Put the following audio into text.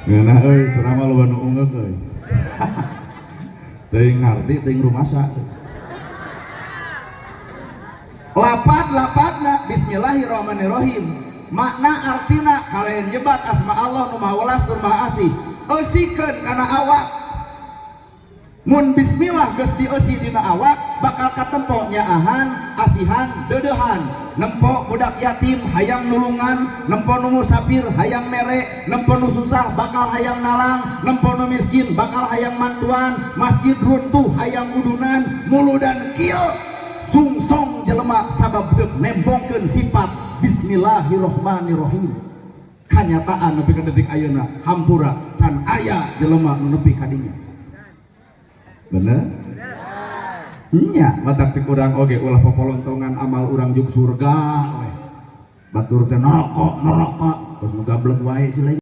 Ngeunah euy, ceramah loba nu ungeuk euy. Teuing ngarti teuing rumasa. Lapad-lapadna bismillahirrahmanirrahim. Makna artina kalian nyebat asma Allah nu Maha Welas tur Maha Asih. Eusikeun kana awak. Mun bismillah geus dieusi dina awak bakal katempo nyaahan, asihan, deudeuhan. Nempo budak yatim hayang nulungan, nempo nu musafir hayang mere, nempo nu susah bakal hayang nalang, nempo nu miskin bakal hayang mantuan, masjid runtuh hayang udunan, muludan kieu sungsong jelema sabab deuk nembongkeun sifat bismillahirrahmanirrahim. Kanyataan nepi ka detik ayeuna hampura can aya jelema nu nepi ka dinya. Bener? Nya, matak cek urang oge ulah popolontongan amal urang juk surga we. Batur teh neraka, neraka, terus nu gablek wae sih.